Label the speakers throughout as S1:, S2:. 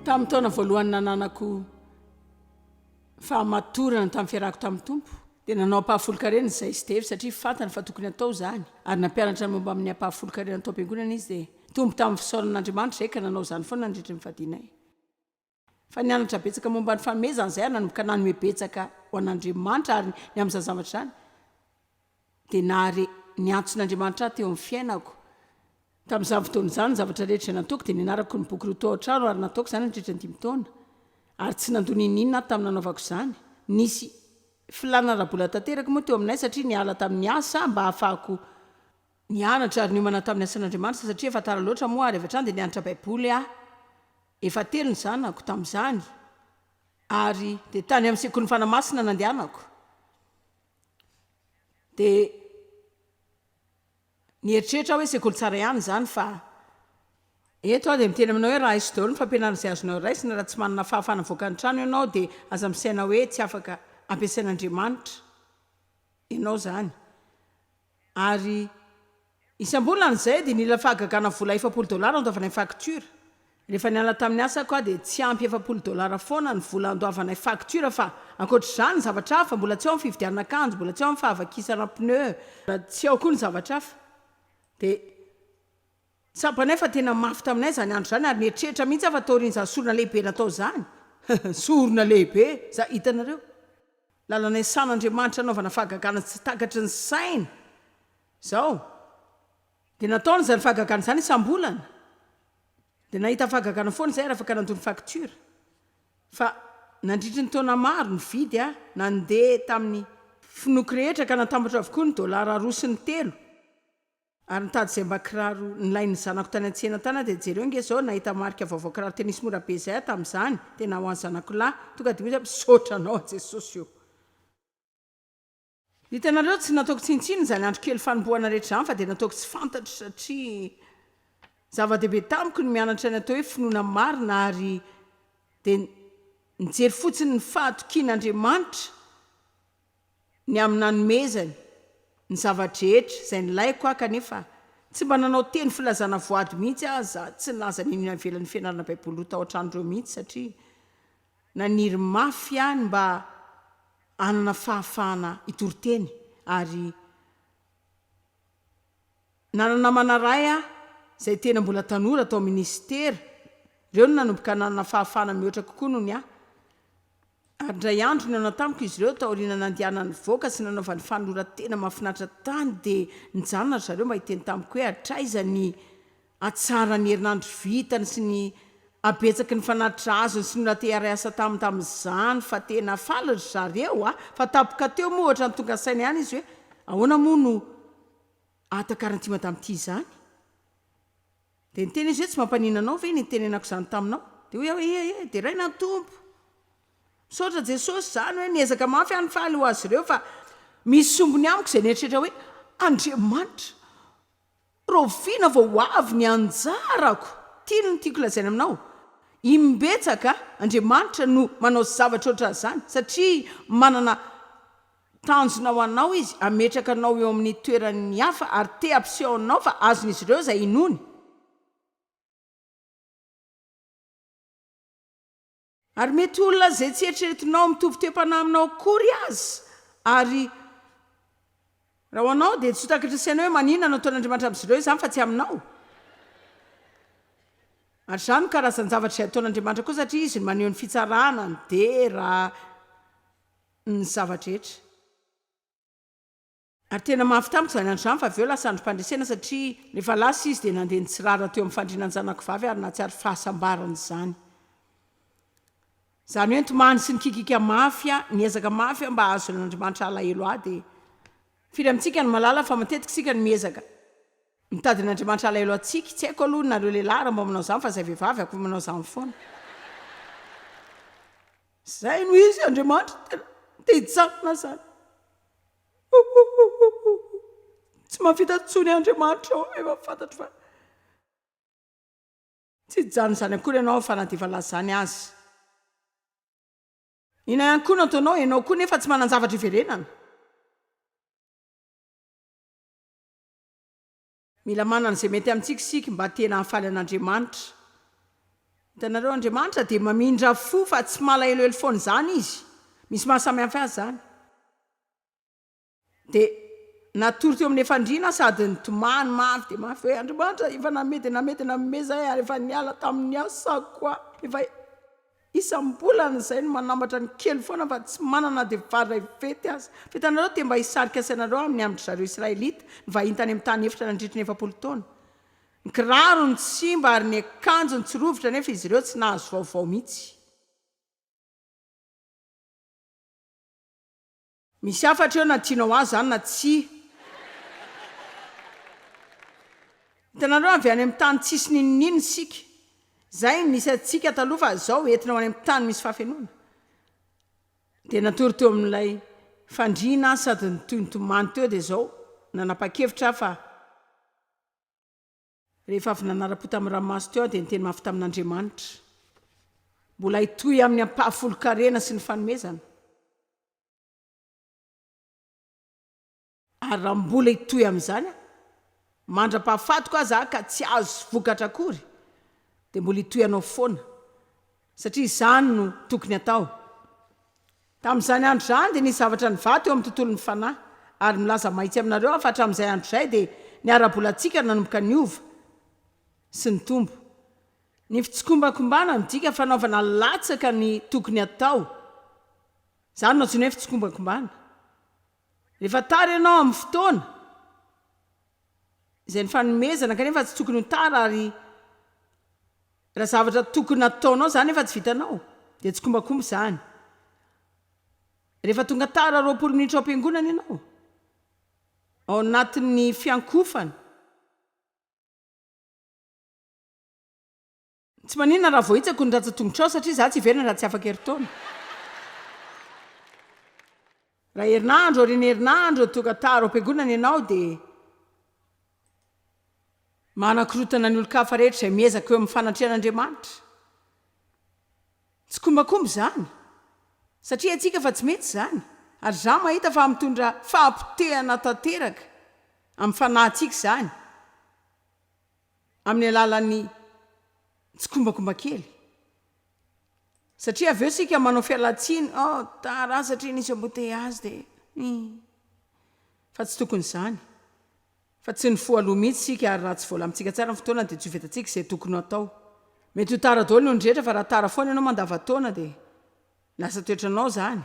S1: Tamin'ny taona voalohany nananako fahamatorana tamin'ny fiarahako tamin'ny Tompo, dia nanao ampahafolon-karena izahay sy Dave satria fantany fa tokony hatao izany, ary nampianatra ny momba amin'ny ampahafolon-karena tao am-piangonana izy, dia nitombo tamin'ny fisaorana an'Andriamanitra izahay ka nanao izany foana nandritra ny fadianay. Fa nianatra betsaka momba ny fanomezana izahay ary nanomboka nanome betsaka ho an'Andriamanitra ary ny amin'izany zavatra izany dia nahare ny antson'Andriamanitra ahy teo amin'ny fiainako. Tamin'izany fotoana izany, ny zavatra rehetra izay nataoko dia nianarako ny boky roa tao an-trano ary nataoko izany nandritra ny dimy taona. Ary tsy nandoa n'inon'inona aho tamin'ny nanaovako izany. Nisy filàna ara-bola tanteraka moa teo aminay satria niala tamin'ny asa mba hahafahako nianatra ary niomana tamin'ny asan'Andriamanitra satria efa tara loatra moa ary avy hatrany dia nianatra Baiboly aho. Efa telo ny zanako tamin'izany ary dia tany amin'ny sekolin'ny Fanahy Masina nandehanako. Dia nieritreritra aho hoe sekoly tsara ihany izany fa eto aho dia miteny aminao hoe raiso daholo ny fampianarana izay azonao raisina, raha tsy manana fahafahana mivoaka ny trano ianao dia aza misaina hoe tsy afaka ampiasain'Andriamanitra ianao izany. Ary isam-bolana izay dia nila fahagagana vola 40 dolara handoavanay facture. Rehefa niala tamin'ny asako aho dia tsy ampy 40 dolara foana ny vola handoavanay facture fa ankoatra izany ny zavatra hafa, mbola tsy ao ny fividianana akanjo, mbola tsy ao ny fahavakisana pneu, mbola tsy ao koa ny zavatra hafa. Dia tsapanay fa tena mafy taminay izany andro izany ary nieritreritra mihitsy aho fa taorian'izany sorona lehibe natao izany, sorona lehibe, za, hitanareo? Lalana iasan'Andriamanitra anaovana fahagagana tsy takatry ny saina izao. Dia nataony izany fahagagana izany isam-bolana. Dia nahita fahagagana foana izahay ary afaka nandoa ny facture. Fa nandritry ny taona maro, nividy aho, nandeha tamin'ny finoako rehetra ka natambatra avokoa ny dolara roa sy ny telo. Ary nitady izay mba kiraro nilain'ny zanako tany an-tsena tany aho dia jereo ange izao, nahita marika vaovao kiraro tennis mora be izay aho tamin'izany, tena ho an'ny zanako lahy, tonga dia hoy izy hoe misaotra anao aho Jesosy o! Hitanareo, tsy nataoko tsinontsinona izany andro kely fanombohana rehetra izany fa dia nataoko tsy fantatro satria zava-dehibe tamiko ny mianatra ny atao hoe finoana marina ary dia nijery fotsiny ny fahatokian'Andriamanitra ny amin'ny nanomezany ny zava-drehetra izay nilaiko aho kanefa tsy mba nanao teny filazana voady mihitsy aza, tsy nilaza n'inona ivelan'ny fianarana Baiboly roa tao an-trano ireo mihitsy satria naniry mafy aho ny mba hanana fahafahana hitory teny ary Nanana namana iray aho izay tena mbola tanora tao minisitera. Ireo no nanomboka nanana fahafahana mihoatra kokoa noho ny ahy. Ary indray andro nihaona tamiko izy ireo taoriana nandehanany nivoaka sy nanaovany fanoloran-tena mahafinaritra tany dia nijanona ry zareo mba hiteny tamiko hoe hatraiza ny hatsaran'ny herinandro vitany sy ny habetsaky ny fanatitra azony sy ny olona te hiara-hiasa taminy tamin'izany fa tena faly ry zareo a! Fa tampoka teo moa ohatran'ny tonga saina ihany izy hoe ahoana moa no ahatakaran'ity madame ity izany? Dia niteny izy hoe tsy mampaninona anao ve ny nitenenako izany taminao? Dia hoy aho hoe ie ie, deraina ny Tompo! Misaotra Jesosy, izany hoe niezaka mafy aho nifaly ho azy ireo fa misy sombiny amiko izay nieritreritra hoe Andriamanitra, rahoviana vao ho avy ny anjarako? Ity no tiako lazaina aminao, imbetsaka Andriamanitra no manao zavatra ohatran'izany satria manana Tanjona ho anao izy hametraka anao eo amin'ny toeran'ny hafa ary te hampiseho anao fa azon'izy ireo izay inoany. Ary mety olona izay tsy eritreretinao mitovy toe-panahy aminao akory aza. Ary raha ho anao dia tsy ho takatry ny sainao hoe maninona no ataon'Andriamanitra amin'izy ireo izany fa tsy aminao. Ary izany no karazan-javatra izay ataon'Andriamanitra koa satria Izy no maneho ny fitsarana, ny dera, ny zava-drehetra. Ary tena mafy tamiko izany andro izany fa avy eo lasa androm-pandresena satria rehefa lasa izy dia nandeha nitsirara teo amin'ny fandriana ny zanako vavy ary nahatsiaro fahasambarana izany. Izany hoe nitomany sy nikikika mafy aho, niezaka mafy aho mba hahazoan'Andriamanitra alahelo ahy dia firy amintsika no mahalala fa matetika isika no miezaka Mitady an' Andriamanitra alahelo antsika. Tsy haiko aloha nareo lehilahy raha mba manao izany fa zay vehivavy ako manao izany foana. Zay no izy Andriamanitra tena te hijanona zany. Ohohohoho. Tsy mahavita intsony Andriamanitra ô, efa fantatro fa tsy hijanona izany akory ianao fa na dia efa lazany aza. Inona ihany koa no ataonao, ianao koa nefa tsy manan-javatra hiverenana. Mila manana izay mety amintsika isika mba tena hahafaly an'Andriamanitra. Hitanareo, Andriamanitra dia mamindra fo fa tsy malahelohelo foana izany Izy. Misy maha samy hafa azy izany. Dia natory teo amin'ny fandriana aho sady nitomany mafy dia mafy hoe, Andriamanitra, efa nanome dia nanome dia nanome izahay ary efa niala tamin'ny asako aho. Efa isam-bolana izay no manambatra ny kely foana fa tsy manana na dia vary iray vety aza. Fa hitanareo, te mba hisarika sainareo aho amin'ny amin-dry zareo Israelita, nivahiny tany amin'ny tany efitra nandritry ny 40 taona. Ny kirarony tsy simba ary ny akanjony tsy rovitra nefa izy ireo tsy nahazo vaovao mihitsy. Misy hafatra eo na tianao azy zany na tsia. Hitanareo avy any amin'ny tany tsisy n'inon'inona isika. Zay no nisy antsika taloha fa zao entina ho any amin'ny tany misy fahafenoana. Dia natory teo amin'ilay fandriana aho sady nitohy nitomany teo dia zao nanapa-kevitra aho fa Rehefa avy nanara-po tamin'ny ranomaso teo aho dia niteny mafy tamin'Andriamanitra. Mbola hitohy amin'ny ampahafolon-karena sy ny fanomezana. Ary raha mbola hitohy amin'izany aho, mandra-pahafatiko aza aho ka tsy azo vokatra akory, dia mbola hitohy hanao foana, satria izany no tokony hatao. Tamin'izany andro izany dia nisy zavatra nivaha teo amin'ny tontolon'ny fanahy, ary milaza mahitsy aminareo aho fa hatramin'izay andro izay dia ny ara-bolantsika nanomboka niova sy nitombo. Ny fitsikombakombana midika fanaovana latsaka ny tokony hatao. Izany no antsoina hoe fitsikombakombana. Rehefa tara ianao amin'ny fotoana izay nifanomezana kanefa tsy tokony ho tara ary Raha zavatra tokony hataonao izany nefa tsy vitanao dia tsikombakomba izany. Rehefa tonga tara 20 minitra ao am-piangonana ianao, ao anatin'ny fiankofana, Tsy maninona raha voahitsako ny ratsan-tongotrao satria izaho tsy hiverina raha tsy afaka herintaona. Raha herinandro aorian'ny herinandro tonga tara ao am-piangonana ianao dia Manakorontana ny olon-kafa rehetra izay miezaka eo amin'ny fanatrehan'Andriamanitra. Tsikombakomba izany, satria haintsika fa tsy mety izany, ary izaho mahita fa mitondra fahapotehana tanteraka amin'ny fanahintsika izany, amin'ny alalan'ny tsikombakomba kely. Satria avy eo isika manao fialan-tsiny, oh, tara aho satria nisy embouteillage dia. Fa tsy tokony izany. Fa tsy nifoha aloha mihitsy isika ary raha tsy voalamintsika tsara ny fotoana dia tsy ho vitantsika izay tokony ho atao. Mety ho tara daholo ny olon-drehetra fa raha tara foana ianao mandavan-taona dia lasa toetranao izany.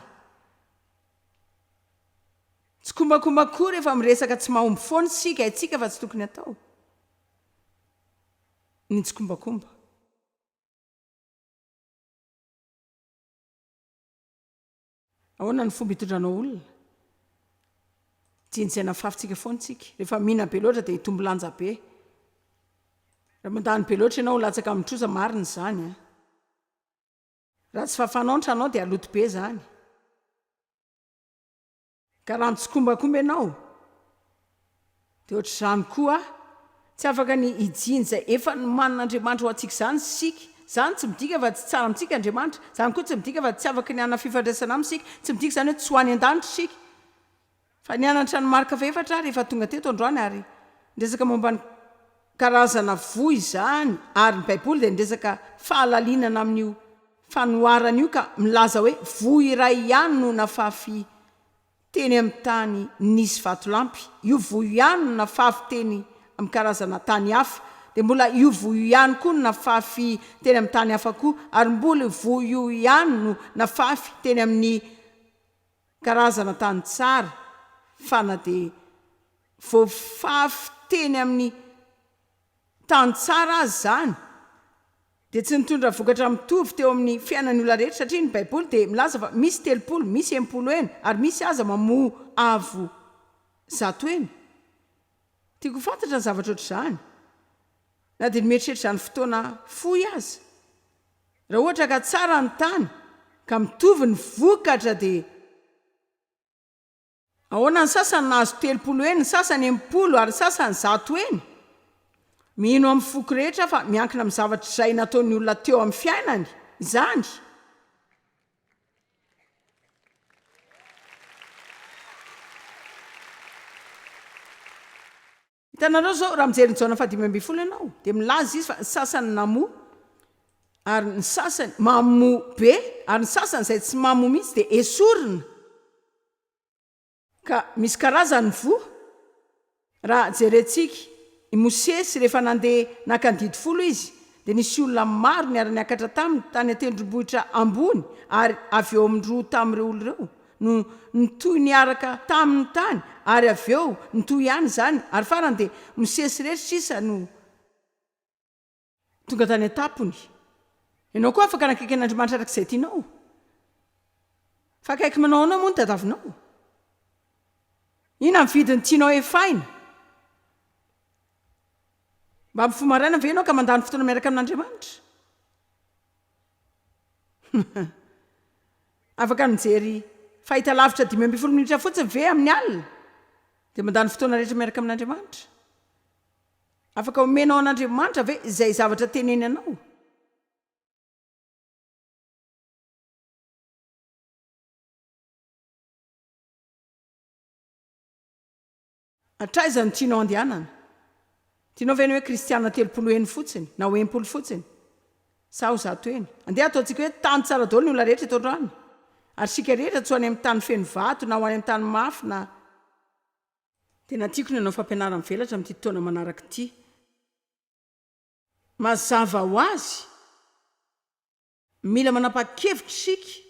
S1: Tsikombakomba koa rehefa miresaka tsy mahomby foana isika, haintsika fa tsy tokony atao ny tsikombakomba. Ahoana ny fomba itondranao olona? Jinjaina fafintsika foana tsika. Rehefa mihina be loatra dia hitombo lanja be. Raha mandany be loatra ianao ho latsaka amin'ny trosa, marina izany an. Raha tsy fafanao ny tranonao dia haloto be izany. Ka raha mitsikombakomba ianao dia ohatr'izany koa tsy afaka ny hijinja efa nomanin'Andriamanitra ho antsika izany isika. Izany tsy midika fa tsy tsara amintsika Andriamanitra. Izany koa tsy midika fa tsy afaka ny hanana fifandraisana aminy isika. Tsy midika izany hoe tsy ho any an-danitra isika. Fa nianatra ny marika fahefatra aho rehefa tonga teto androany ary niresaka momba ny karazana voa izany ary ny Baiboly dia niresaka fahalalinana amin'io fanoharana io ka milaza hoe voa iray ihany no nafafy teny amin'ny tany nisy vatolampy, io voa io ihany no nafafy teny amin'ny karazana tany hafa, dia mbola io voa io ihany koa no nafafy teny amin'ny tany hafa koa, ary mbola io voa io ihany no nafafy teny amin'ny karazana tany tsara, fa na dia voafafy teny amin'ny tany tsara aza izany, dia tsy nitondra vokatra mitovy teo amin'ny fiainan'ny olona rehetra, satria ny Baiboly dia milaza fa misy 30, misy 60 heny, ary misy aza mamoa avo 100 heny. Tiako ho fantatra ny zavatra ohatr'izany, na dia ny mieritreritra izany fotoana fohy aza. Raha ohatra ka tsara ny tany, ka mitovy ny vokatra dia. Ahoana ny sasany nahazo 30 heny, ny sasany 60 ary ny sasany 100 heny? Mino amin'ny foko rehetra aho fa miankina amin'ny zavatra izay nataon'ny olona teo amin'ny fiainany izany. Hitanareo izao, raha mijery ny Jaona faha 15 ianao, dia milaza izy fa ny sasany namoa. Ary ny sasany mamoa be, ary ny sasany izay tsy mamoa mihitsy dia esorina. Ka misy karazany ny voa. Raha jerentsika, i Mosesy rehefa nandeha naka ny didy folo izy, dia nisy olona maro niara-niakatra taminy tany an-tendrombohitra ambony, ary avy eo amin'ny roa tamin'ireo olona ireo no nitohy niaraka taminy tany, ary avy eo nitohy ihany izany, ary farany dia Mosesy irery sisa no. Tonga tany an-tampony. Ianao koa afaka hanakaiky an'Andriamanitra araka izay tianao. Fa akaiky manao ahoana moa no tadiavinao? Inona ny vidiny tianao hefaina? Mba mifoha maraina ve ianao ka mandany fotoana miaraka amin'Andriamanitra? Afaka mijery fahitalavitra 15 minitra fotsiny ve amin'ny alina dia mandany fotoana rehetra miaraka amin'Andriamanitra? Afaka omenao an'Andriamanitra ve izay zavatra teneny anao? Hatraiza no tianao andehanana? Tianao ve ny hoe kristiana 30 eny fotsiny, na ho 60 fotsiny? Sa ho 100 eny? Andeha ataontsika hoe tany tsara daholo ny olona rehetra eto androany. Ary isika rehetra tsy ho any amin'ny tany feno vato, na ho any amin'ny tany mafy, na. Tena tiako ny hanao fampianarana mivelatra amin'ity taona manaraka ity. Mazava ho azy, mila manapa-kevitra isika.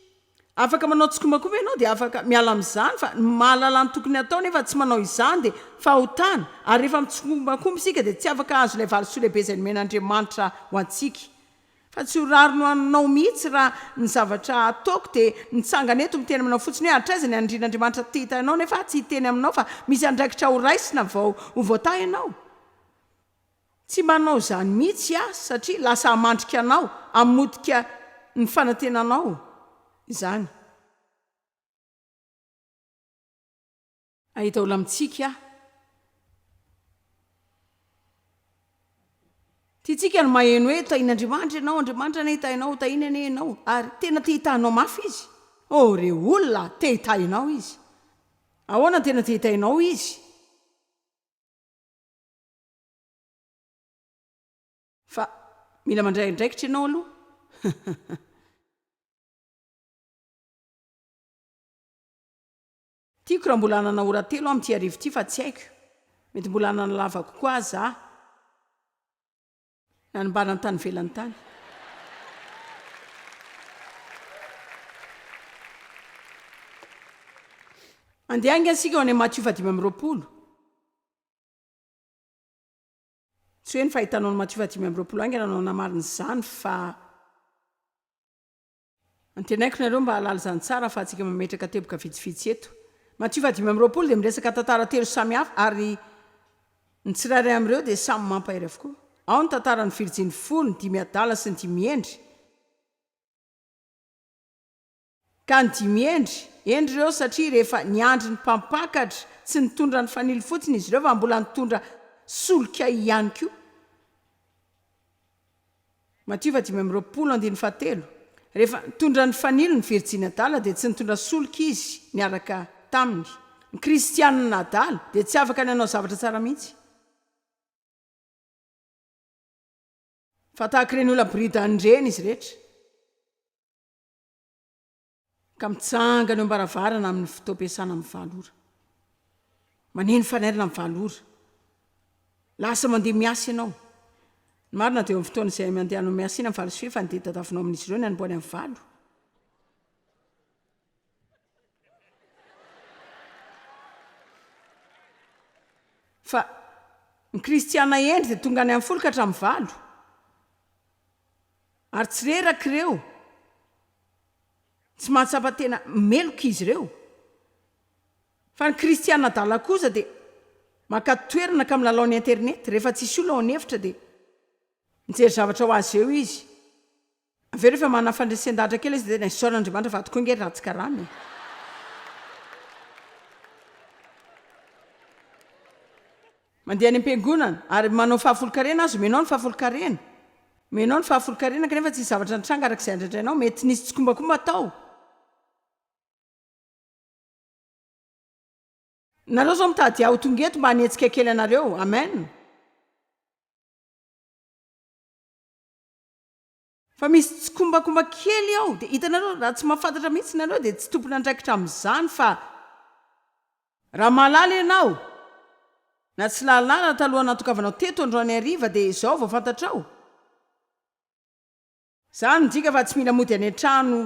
S1: Afaka manao tsikombakomba ianao dia afaka miala amin'izany fa ny mahalala ny tokony hatao nefa tsy manao izany dia fahotana. Ary rehefa mitsikombakomba isika dia tsy afaka hahazo ilay valisoa lehibe izay nomen'Andriamanitra ho antsika. Fa tsy ho rariny ho anao mihitsy raha ny zavatra ataoko dia mitsangana eto miteny aminao fotsiny hoe hatraiza ny anirian'Andriamanitra te hitahy anao nefa aho tsy hiteny aminao fa misy andraikitra ho raisina vao ho voatahy ianao. Tsy manao izany mihitsy aho satria lasa hamandrika anao, hamotika ny fanantenanao izany. Hahita olona mitsiky aho. Tiantsika ny maheno hoe tahin'Andriamanitra ianao, Andriamanitra anie hitahy anao, hotahiny anie ianao. Ary tena te hitahy anao mafy Izy. Oh, re olona, te hitahy anao Izy. Ahoana no tena te hitahy anao Izy? Fa mila mandray andraikitra ianao aloha. Tiako raha mbola hanana ora telo aho amin'ity hariva ity fa tsy haiko. Mety mbola hanana lava kokoa aza aho. Nanimbana ny tany ivelany tany. Andeha haingana isika ho any amin'ny Matio faha-25. Tsy hoe ny fahitanao ny Matio faha-25 haingana no hanamarina izany fa. Antenaiko nareo mba hahalala izany tsara ahafahantsika mametraka teboka vitsivitsy eto. Matio faha 25 dia miresaka tantara telo samy hafa ary ny tsirairay amin'ireo dia samy mampahery avokoa. Ao ny tantaran'ny virjiny folo, ny dimy adala sy ny dimy hendry. Ka ny dimy hendry, hendry ireo satria rehefa niandry ny mpampakatra, tsy nitondra ny fanilo fotsiny izy ireo fa mbola nitondra solika ihany koa. Matio faha 25 andininy fahatelo, Rehefa nitondra ny fanilo ny virjiny adala dia tsy nitondra solika izy niaraka taminy. Ny kristianina adala dia tsy afaka ny hanao zavatra tsara mihitsy. Fa tahaka ireny olona boridany ireny izy rehetra. Ka mitsangana eo am-baravarana amin'ny fotoam-piasana amin'ny valo ora. Maneno fanairana amin'ny valo ora. Lasa mandeha miasa ianao. Ny marina dia eo amin'ny fotoana izay mandehanao miasa iny amin'ny valo sy fahefany dia tadavinao amin'izy ireo ny hanombohany amin'ny valo. Fa ny kristiana hendry dia tonga any amin'ny folo ka hatramin'ny valo. Ary tsy reraka ireo. Tsy mahatsapa tena meloka izy ireo. Fa ny kristiana adala kosa dia maka toerana ka milalao ny internet. Rehefa tsisy olona ao an'efitra dia mijery zavatra ho azy eo izy. Avy eo rehefa manana fandresen-dahatra kely izy dia tena isaorana Andriamanitra fa ato koa ange ratsy karama e. Mandeha any am-piangonana ary manao fahafolonkarena aza, omenao ny fahafolonkarena. Omenao ny fahafolonkarena kanefa tsy nisy zavatra nitranga araka izay andrandrainao, mety nisy tsikombakomba tao. Nareo izao mitady ahy ho tonga eto mba hanetsika kely anareo. Amen. Fa misy tsikombakomba kely ao dia hitanareo, raha tsy mahafantatra mihitsy nareo dia tsy tompon'andraikitra amin'izany fa raha mahalala ianao na tsy lahalala talohan'ny nahatongavanao teto androany hariva dia izao vao fantatrao. Izany midika fa tsy mila mody any an-trano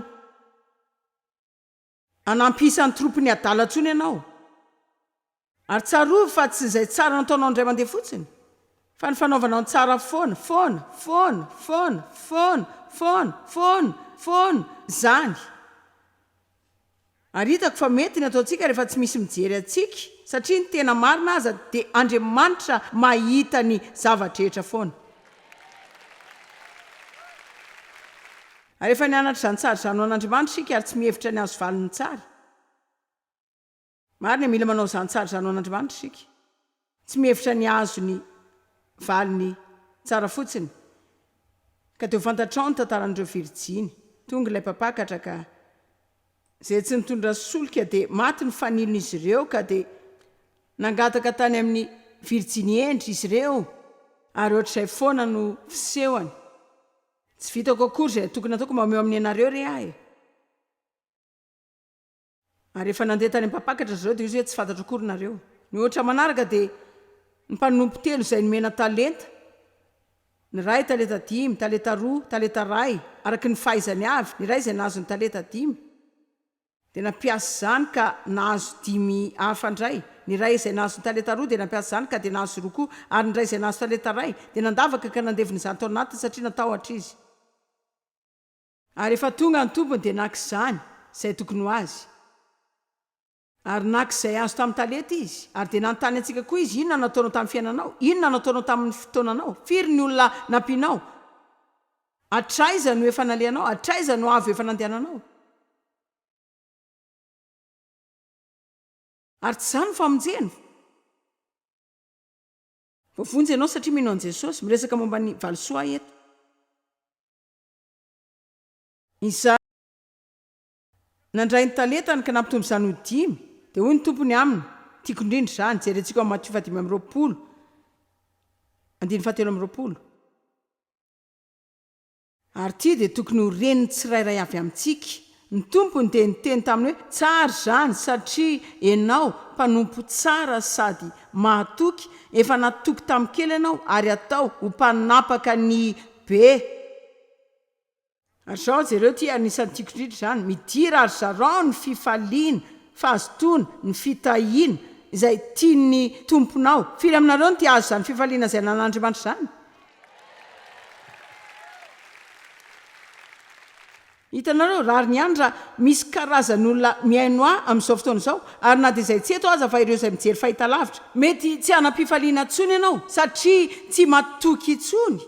S1: hanampy isa ny troupe-n'ny adala intsony ianao. Ary tsarovy fa tsy izay tsara nataonao indray mandeha fotsiny, fa ny fanaovanao ny tsara foana, foana, foana, foana, foana, foana, foana, foana, izany. Ary hitako fa mety ny ataontsika rehefa tsy misy mijery antsika, satria ny tena marina aza dia Andriamanitra mahita ny zava-drehetra foana. Ary efa nianatra izany tsara izany ho an'Andriamanitra isika ary tsy mihevitra ny hahazo valiny tsara. Marina e, mila manao izany tsara izany ho an'Andriamanitra isika. Tsy mihevitra ny hahazo ny valiny tsara fotsiny. Ka dia ho fantatrao ny tantaran'ireo virijiny. Tonga ilay mpampakatra ka izay tsy nitondra solika dia maty ny fanilon'izy ireo ka dia nangataka tany amin'ny virijiny hendry izy ireo ary ohatr'izay foana no fisehony. Tsy vitako akory izay tokony hataoko mba omeo amin'ny anareo re aho e. Ary rehefa nandeha tany am-pampakatra ry zareo dia hoy izy hoe tsy fantatro akory nareo. Ny ohatra manaraka dia ny mpanompo telo izay nomena talenta, ny iray talenta dimy, talenta roa, talenta iray, araka ny fahaizany avy, ny iray izay nahazo ny talenta dimy dia nampiasa izany ka nahazo dimy hafa indray, ny iray izay nahazo ny talenta roa dia nampiasa izany ka dia nahazo roa koa, ary ny iray izay nahazo talenta iray dia nandavaka ka nandevina izany tao anatiny satria natahotra izy. Ary rehefa tonga ny tompony dia naka izany, izay tokony ho azy. Ary naka izay azo tamin'ny talenta izy. Ary dia nanontany antsika koa izy, Inona no nataonao tamin'ny fiainanao? Inona no nataonao tamin'ny fotoananao? Firy ny olona nampianao? Hatraiza no efa nalehanao? Hatraiza no avo efa nandehananao? Ary tsy izany no famonjena. Voavonjy ianao satria mino an'i Jesosy. Miresaka momba ny valisoa aho eto. Izay nandray ny talentany ka nampitombo izany ho dimy, dia hoy ny tompony aminy, Tiako indrindra izany. Jerentsika ao amin'ny Matio fahadimy amby roapolo, andininy fahatelo amby roapolo. Ary ity dia tokony ho ren'ny tsirairay avy amintsika. Ny tompony dia niteny taminy hoe, Tsara izany, satria ianao mpanompo tsara sady mahatoky, efa natoky tamin'ny kely ianao, ary hatao ho mpanapaka ny be. Ary izao, jereo ity, anisan'ny tiako indrindra izany, midira ary zarao ny fifaliana, fahazotoana, ny fitahiana, izay tian'ny Tomponao. Firy aminareo no te hahazo izany fifaliana izay ananan'Andriamanitra izany? Hitanareo, rariny ihany raha misy karazan'olona mihaino ahy amin'izao fotoana izao, ary na dia izay tsy eto aza fa ireo izay mijery fahitalavitra. Mety tsy hanam-pifaliana intsony ianao, satria tsy matoky intsony.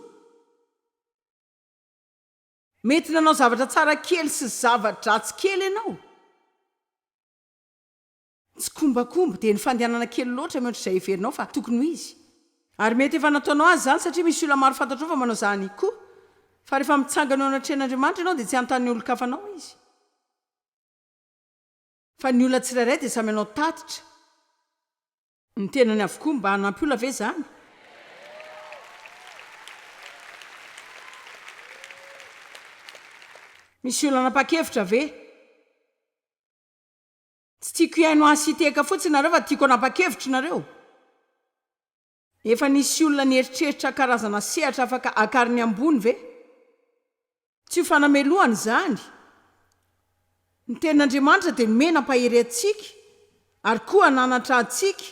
S1: Mety nanao zavatra tsara kely sy zava-dratsy kely ianao. Tsikombakomba, dia ny fandehanana kely loatra mihoatra izay heverinao fa tokony ho izy. Ary mety efa nataonao azy izany satria misy olona maro fantatrao fa manao izany koa. Fa rehefa mitsangana eo anatrehan'Andriamanitra ianao dia tsy hanontany ny olon-kafa anao Izy. Fa ny olona tsirairay dia samy hanao tatitra ny tenany avokoa. Mba hanampy olona ve izany? Misy olona hanapa-kevitra ve? Tsy tiako hihaino ahy sy hitehaka fotsiny nareo fa tiako hanapa-kevitra nareo. Efa nisy olona nieritreritra karazana sehatra afaka akariny ambony ve? Tsy ho fanamelohana izany. Ny Tenin'Andriamanitra dia nomena hampahery antsika ary koa hananatra antsika.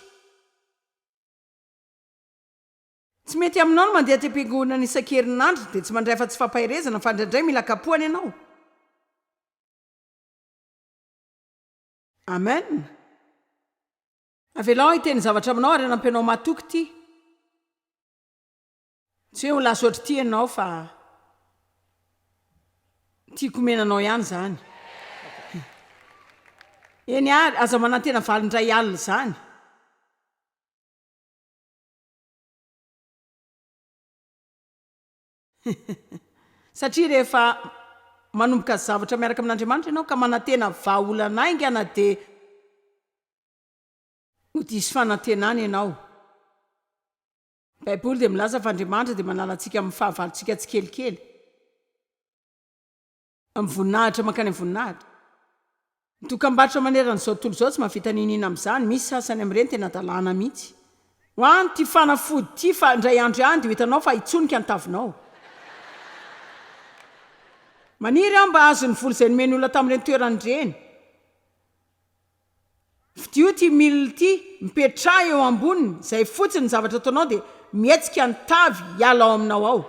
S1: Tsy mety aminao ny mandeha aty am-piangonana isan-kerinandro dia tsy mandray afa-tsy fampaherezana fa indraindray mila kapohana ianao. Amen. Avelao aho hiteny zavatra aminao ary hanampy anao matoky ity. Tsy hoe ho lasa ohatr'ity ianao fa tiako omena anao ihany izany. Eny ary, aza manantena valiny indray alina izany. Satria rehefa manomboka zavatra miaraka amin'Andriamanitra ianao ka manantena vahaolana haingana dia ho diso fanantenana ianao. Ny Baiboly dia milaza fa Andriamanitra dia manala antsika amin'ny fahavalontsika tsikelikely. Amin'ny voninahitra mankany amin'ny voninahitra. Ny dokambarotra manerana izao tontolo izao tsy mahavita n'inon'inona amin'izany, misy sasany amin'ireny tena hadalana mihitsy. Hoano ity fanafody ity fa indray andro ihany dia ho hitanao fa hitsonika ny tavinao. Maniry aho mba hahazo ny vola izay nomen'ny olona tamin'ireny toerana ireny. Fidio ity milina ity, mipetraha eo amboniny, izay fotsiny ny zavatra ataonao dia mihetsika ny tavy hiala ao aminao ao.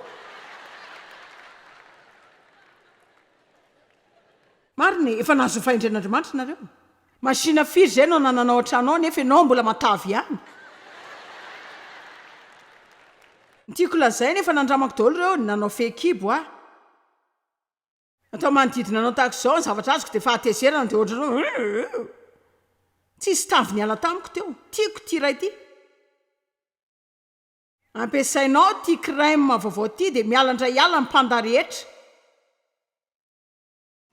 S1: Marina e, efa nahazo ny fahendren'Andriamanitra nareo. Machine firy izay no anananao an-trano ao nefa ianao mbola matavy ihany. Ny tiako lazaina efa nandramako daholo ireo, nanao fehikibo aho. Atao manodidina anao tahaka izao ny zavatra azoko dia fahatezerana dia ohatran'ny hoe tsisy tavy niala tamiko teo. Tiako ity iray ity. Ampiasainao ity crème vaovao ity dia miala indray hiala ny panda rehetra.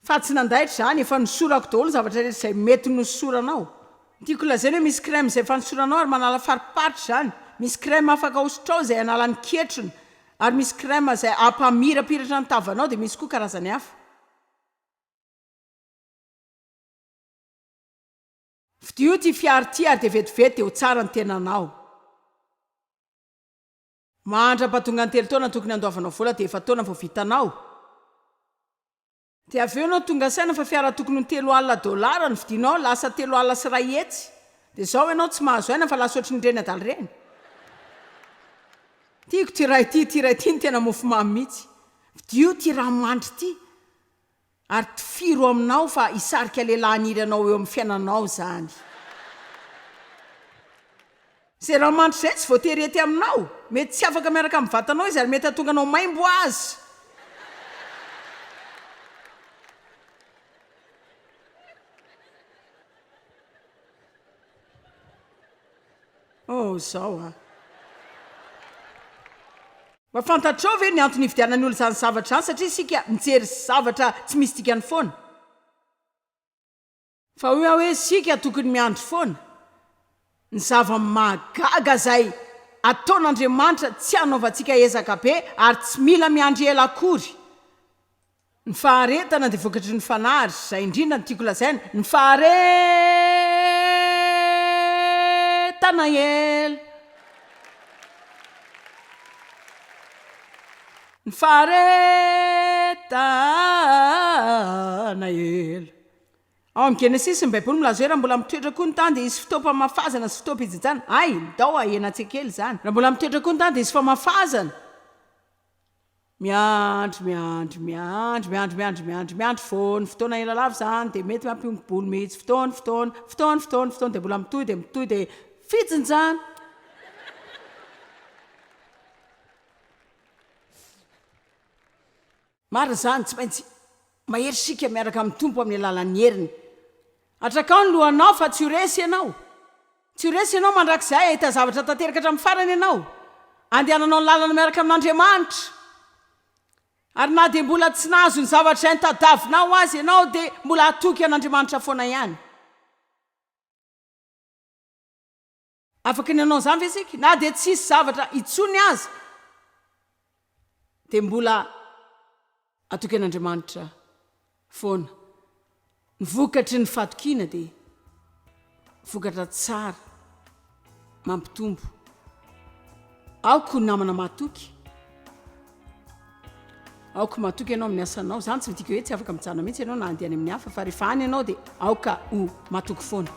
S1: Fa tsy nandaitra izany, efa nosorako daholo ny zavatra rehetra izay mety nosoranao. Ny tiako lazaina hoe misy crème izay efa nosoranao ary manala fariparitra izany, misy crème afaka ahosotrao izay hanala ny ketrona, ary misy crème izay hampamirapiratra ny tavanao dia misy koa karazany hafa. Fidio ity fiara ity ary dia vetivety dia ho tsara ny tenanao. Mandra-pahatonga ny telo taona tokony handoavanao vola dia efa-taona vao vitanao. Dia avy eo ianao tonga saina fa fiara tokony ho 30 dollars no vidinao lasa 130. Dia izao ianao tsy mahazo aina fa lasa ohatry ny ireny adala ireny. Tiako ity iray ity, ity iray ity no tena mofomamy mihitsy. Vidio ity ranomandry ity ary tifiro aminao fa hisarika lehilahy haniry anao eo amin'ny fiainanao izany. Izay rano-mandry izay tsy voatery hety aminao. Mety tsy afaka miaraka amin'ny vatanao izy ary mety hahatonga anao maimbo aza. Oh, izao a. Mba fantatrao ve ny antony ividianan'ny olona izany zavatra izany? Satria isika mijery zavatra tsy misy dikany foana. Fa hoy aho hoe isika tokony miandry foana ny zava-mahagaga izay ataon'Andriamanitra tsy hanaovantsika ezaka be ary tsy mila miandry ela akory. Ny faharetana dia vokatry ny fanahy ary izay indrindra no tiako lazaina, ny faharetana ela. Ny faharetana ela. Ao amin'ny Genesisy, ny Baiboly milaza hoe raha mbola mitoetra koa ny tany dia hisy fotoam-pamafazana sy fotoam-pijinjana. Hay, ndao ahena tsy kely izany. Raha mbola mitoetra koa ny tany dia hisy famafazana. Miandry, miandry, miandry, miandry, miandry, miandry, miandry foana. Fotoana ela lava izany dia mety mampihongo-bolo mihitsy. Fotoana, fotoana, fotoana, fotoana, fotoana dia mbola mitohy dia mitohy dia fijinjana. Marina izany, tsy maintsy mahery isika miaraka amin'ny Tompo amin'ny alalan'ny heriny. Atrakao ny lohanao fa tsy ho resy ianao. Tsy ho resy ianao mandrakizay, hahita zavatra tanteraka hatramin'ny farany ianao. Andehananao ny lalana miaraka amin'Andriamanitra. Ary na dia mbola tsy nahazo ny zavatra izay notadiavinao aza ianao dia mbola hatoky an'Andriamanitra foana ihany. Afaka ny hanao an'izany ve isika? Na dia tsy hisy zavatra intsony aza, dia mbola hatoky an'Andriamanitra foana. Ny vokatry ny fahatokiana dia vokatra tsara mampitombo. Aoka ho namana mahatoky. Aoka matoky ianao amin'ny asanao. Izany tsy midika hoe tsy afaka mijanona mihitsy ianao na handeha any amin'ny hafa, fa rehefa any ianao dia aoka ho matoky foana.